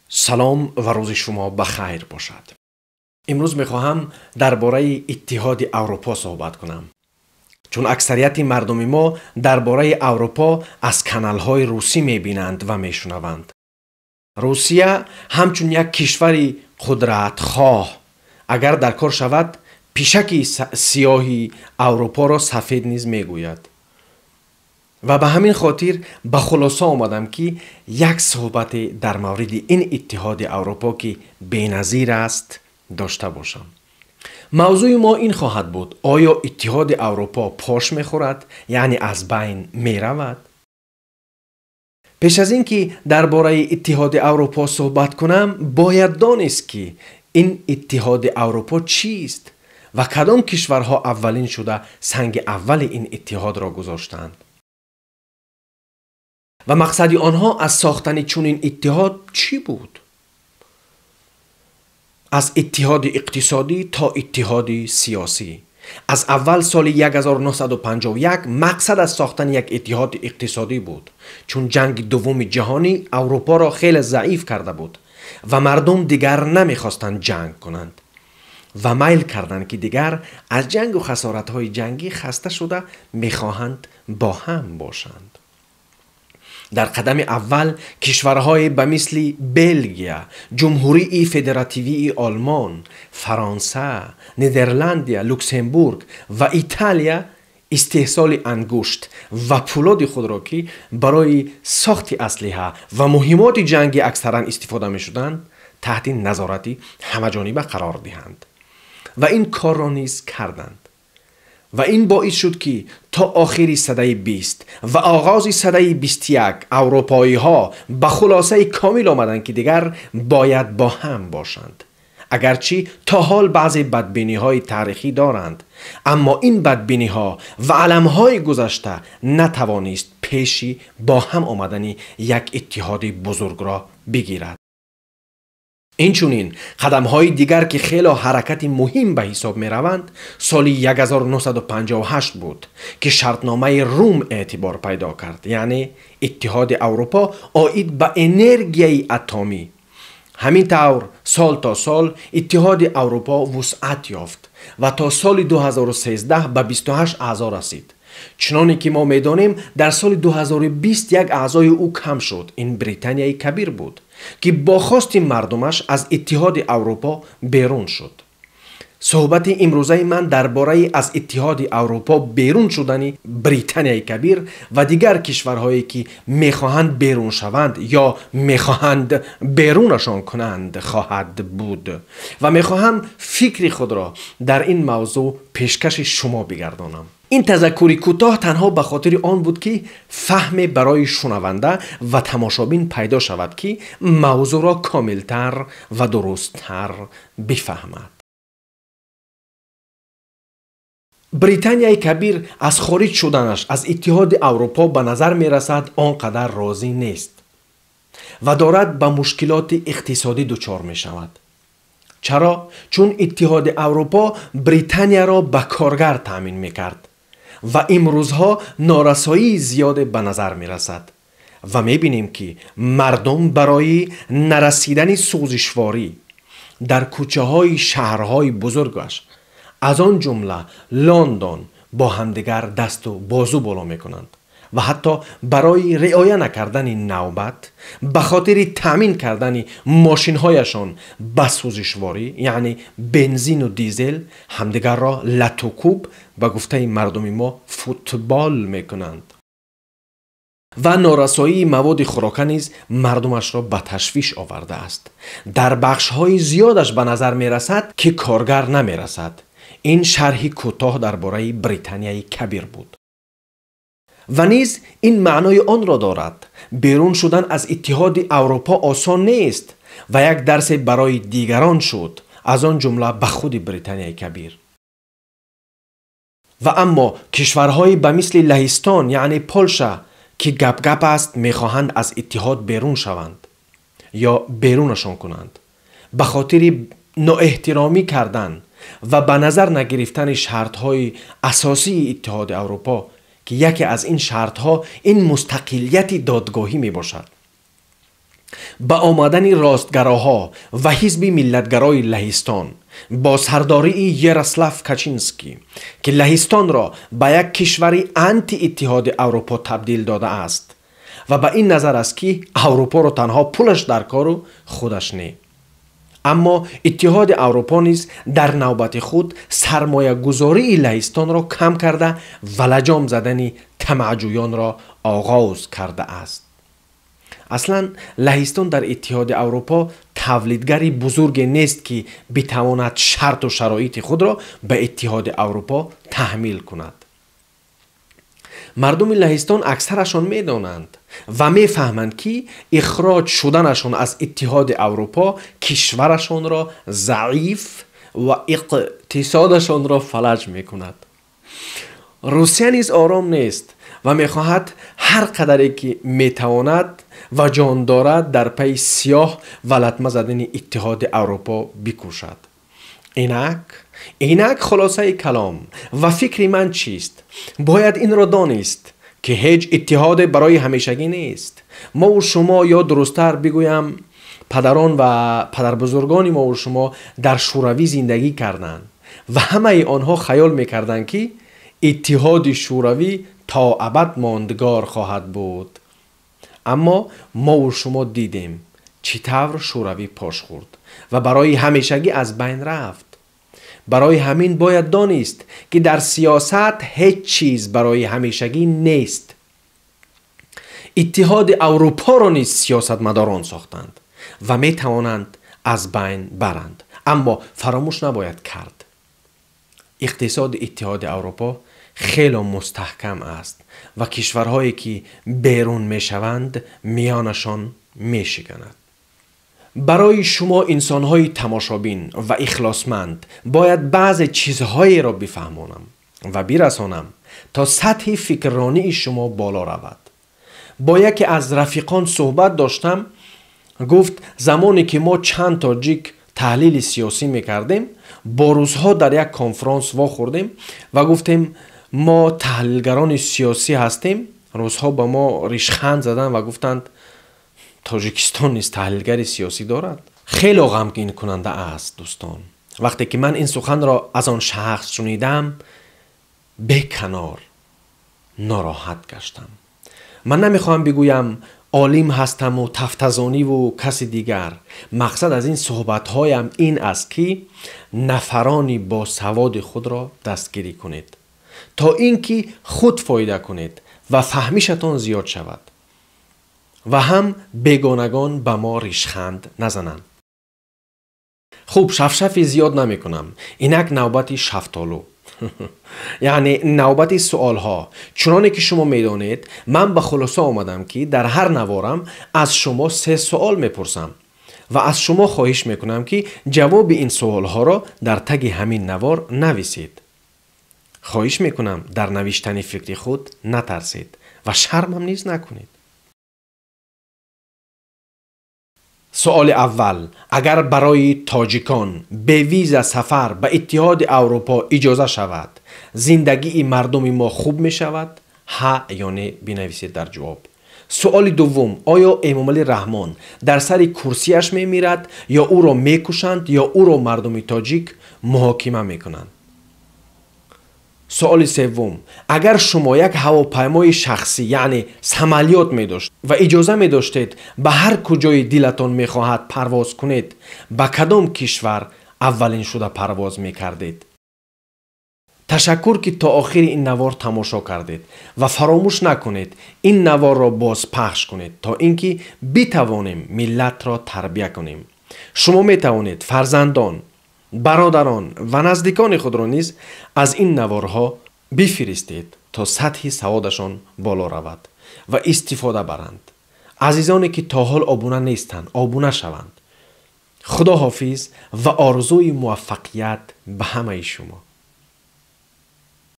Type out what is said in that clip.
Салом ва рӯзи шумо ба хайр бошад. Имрӯз мехоҳам дар бораи Иттиҳоди Аврупо суҳбат кунам. Чун аксарияти мардуми мо дар бораи Аврупо аз каналҳои русӣ мебинанд ва мешунаванд. Русия ҳамчун як кишвари қудратхоҳ, агар дар кор шавад, пишаки сиёҳи Аврупоро сафед низ мегӯяд. Ва ба ҳамин хотир ба хулоса омадам, ки як суҳбате дар мавриди ин Иттиҳоди Аврупо, ки беназир аст, дошта бошам. Мавзӯи мо ин хоҳад буд: оё Иттиҳоди Аврупо пош мехӯрад, яъне аз байн меравад? Пеш аз ин ки дар бораи Иттиҳоди Аврупо суҳбат кунам, бояд донист, ки ин Иттиҳоди Аврупо чист ва кадом кишварҳо аввалин шуда санги аввали ин иттиҳодро гузоштанд ва мақсади онҳо аз сохтани чунин иттиҳод чӣ буд? Аз иттиҳоди иқтисодӣ то иттиҳоди сиёсӣ. Аз аввал соли 1951 мақсад аз сохтани як иттиҳоди иқтисодӣ буд, чун ҷанги дуввуми ҷаҳонӣ Аврупоро хеле заиф карда буд ва мардум дигар намехостанд ҷанг кунанд ва майл карданд, ки дигар аз ҷангу хасоратҳои ҷангӣ хаста шуда мехоҳанд бо ҳам бошанд. Дар қадами аввал кишварҳое ба мисли Белгия, Ҷумҳурии Федеративии Олмон, Фаронса, Нидерландия, Люксембург ва Италия истеҳсоли ангушт ва пӯлоди худро, ки барои сохти аслиҳа ва муҳимоти ҷангӣ аксаран истифода мешуданд, таҳти назорати ҳамаҷониба қарор диҳанд. Ва ин корро низ карданд. Ва ин боис шуд, ки то охири садаи 20 ва оғози садаи 21 аврупоиҳо ба хулосаи комил омаданд, ки дигар бояд бо ҳам бошанд. Агарчи то ҳол баъзе бадбиниҳои таърихӣ доранд, аммо ин бадбиниҳо ва аламҳои гузашта натавонист пеши бо ҳам омадани як иттиҳоди бузургро бигирад. Инчунин қадамҳои дигар, ки хело ҳаракати муҳим ба ҳисоб мераванд, соли 1958 буд, ки шартномаи Рум эътибор пайдо кард, яъне Иттиҳоди Аврупо оид ба энергияи атомӣ. Ҳамин тавр сол то сол Иттиҳоди Аврупо вусъат ёфт ва то соли 2013 ба 28 аъзо расид. Чуноне ки мо медонем, дар соли 2020 як аъзои ӯ кам шуд. Ин Британияи Кабир буд, ки бо хости мардумаш аз Иттиҳоди Аврупо берун шуд. Суҳбати имрӯзаи ман дар бораи аз Иттиҳоди Аврупо берун шудани Британияи Кабир ва дигар кишварҳое, ки мехоҳанд берун шаванд ё мехоҳанд берунашон кунанд, хоҳад буд ва мехоҳам фикри худро дар ин мавзӯъ пешкаши шумо бигардонам. Ин тазаккури кӯтоҳ танҳо ба хотири он буд, ки фаҳме барои шунаванда ва тамошобин пайдо шавад, ки мавзӯъро комилтар ва дурусттар бифаҳмад. Британияи Кабир аз хориҷ шуданаш аз Иттиҳоди Аврупо ба назар мерасад он қадар розӣ нест ва дорад ба мушкилоти иқтисодӣ дучор мешавад. Чаро? Чун Иттиҳоди Аврупо Британияро ба коргар таъмин мекард ва имрӯзҳо норасоии зиёде ба назар мерасад ва мебинем, ки мардум барои нарасидани сӯзишворӣ дар кӯчаҳои шаҳрҳои бузургаш, аз он ҷумла Лондон, бо ҳамдигар дасту бозу боло мекунанд ва ҳатто барои риоя накардани навбат ба хотири таъмин кардани мошинҳояшон ба сӯзишворӣ, яъне бензину дизел, ҳамдигарро латукӯб, ба гуфтаи мардуми мо, футбол мекунанд. Ва норасоии маводи хӯрока низ мардумашро ба ташвиш овардааст. Дар бахшҳои зиёдаш ба назар мерасад, ки коргар намерасад. Ин шарҳи кӯтоҳ дар бораи Британияи Кабир буд. Ва низ ин маънои онро дорад: берун шудан аз Иттиҳоди Аврупо осон нест ва як дарсе барои дигарон шуд, аз он ҷумла ба худи Британияи Кабир. Ва аммо кишварҳои ба мисли Лаҳистон, яъне Полша, ки гапгап аст мехоҳанд аз иттиҳод берун шаванд ё берунашон кунанд, ба хотири ноэҳтиромӣ кардан ва ба назар нагирифтани шартҳои асосии Иттиҳоди Аврупо, ки яке аз ин шартҳо ин мустақилияти додгоҳӣ мебошад. Ба омадани ростгароҳо ва ҳизби миллатгарои Лаҳистон бо сардории Ярослав Качинский, ки Лаҳистонро ба як кишвари антииттиҳоди Аврупо табдил додааст ва ба ин назар аст, ки Аврупоро танҳо пулаш дар кору худаш не. Аммо Иттиҳоди Аврупо низ дар навбати худ сармоягузории Лаҳистонро кам карда ва лаҷом задани тамаъҷӯёнро оғоз кардааст. Аслан Лаҳистон дар Иттиҳоди Аврупо тавлидгари бузурге нест, ки битавонад шарту шароити худро ба Иттиҳоди Аврупо таҳмил кунад. Мардуми Лаҳистон аксарашон медонанд ва мефаҳманд, ки ихроҷ шуданашон аз Иттиҳоди Аврупо кишварашонро заиф ва иқтисодашонро фалаҷ мекунад. Русия низ ором нест ва мехоҳад ҳар қадаре ки метавонад ва ҷон дорад дар пайи сиёҳ ва латма задани Иттиҳоди Аврупо бикӯшад. Инак хулосаи калом ва фикри ман чист? Бояд инро донист, ки ҳеҷ иттиҳоде барои ҳамешагӣ нест. Мову шумо, ё дурусттар бигӯям, падарон ва падарбузургони мову шумо дар Шӯравӣ зиндагӣ карданд ва ҳамаи онҳо хаёл мекарданд, ки Иттиҳоди Шӯравӣ то абад мондгор хоҳад буд. Аммо мову шумо дидем, чӣ тавр Шӯравӣ пош хӯрд ва барои ҳамешагӣ аз байн рафт. Барои ҳамин бояд донист, ки дар сиёсат ҳеҷ чиз барои ҳамешагӣ нест. Иттиҳоди Аврупоро низ сиёсатмадорон сохтанд ва метавонанд аз байн баранд. Аммо фаромӯш набояд кард, иқтисоди Иттиҳоди Аврупо хело мустаҳкам аст ва кишварҳое ки берун мешаванд, миёнашон мешиканад. Барои шумо инсонҳои тамошобин ва ихлосманд бояд баъзе чизҳоеро бифаҳмонам ва бирасонам, то сатҳи фикрронии шумо боло равад. Бо яке аз рафиқон суҳбат доштам, гуфт, замоне ки мо чанд тоҷик таҳлили сиёсӣ мекардем, бо рӯзҳо дар як конфронс вохӯрдем ва гуфтем, мо таҳлилгарони сиёсӣ ҳастем. Рӯзҳо ба мо ришханд заданд ва гуфтанд, Тоҷикистон низ таҳлилгари сиёсӣ дорад. Хело ғамгинкунанда аст, дӯстон. Вақте ки ман ин суханро аз он шахс шунидам, беканор нороҳат гаштам. Ман намехоҳам бигӯям олим ҳастаму тафтазониву каси дигар. Мақсад аз ин суҳбатҳоям ин аст, ки нафарони босаводи худро дастгирӣ кунед, то ин ки худ фоида кунед ва фаҳмишатон зиёд шавад ва ҳам бегонагон ба мо ришханд назананд. Хуб, шафшафи зиёд намекунам. Инак навбати шафтолу, яъне навбати суолҳо. Чуноне ки шумо медонед, ман ба хулоса омадам, ки дар ҳар наворам аз шумо се суол мепурсам ва аз шумо хоҳиш мекунам, ки ҷавоби ин суолҳоро дар таги ҳамин навор нависед. Хоҳиш мекунам, дар навиштани фикри худ натарсед ва шармам низ накунед. Суоли аввал: агар барои тоҷикон бевиза сафар ба Иттиҳоди Аврупо иҷоза шавад, зиндагии мардуми мо хуб мешавад? Ҳа ё не бинависед дар ҷавоб. Суоли дуввум: оё Эмомалӣ Раҳмон дар сари курсияш мемирад, ё ӯро мекушанд, ё ӯро мардуми тоҷик муҳокима мекунанд? Суоли севум: агар шумо як ҳавопаймои шахсӣ, яъне самолёт медошт ва иҷоза медоштед ба ҳар куҷои дилатон мехоҳад парвоз кунед, ба кадом кишвар аввалин шуда парвоз мекардед? Ташаккур, ки то охири ин навор тамошо кардед ва фаромӯш накунед, ин наворро боз пахш кунед, то ин ки битавонем миллатро тарбия кунем. Шумо метавонед фарзандон, бародарон ва наздикони худро низ аз ин наворҳо бифиристед, то сатҳи саводашон боло равад ва истифода баранд. Азизоне ки то ҳол обуна нестанд, обуна шаванд. Худо ҳофиз ва орзуи муваффақият ба ҳамаи шумо.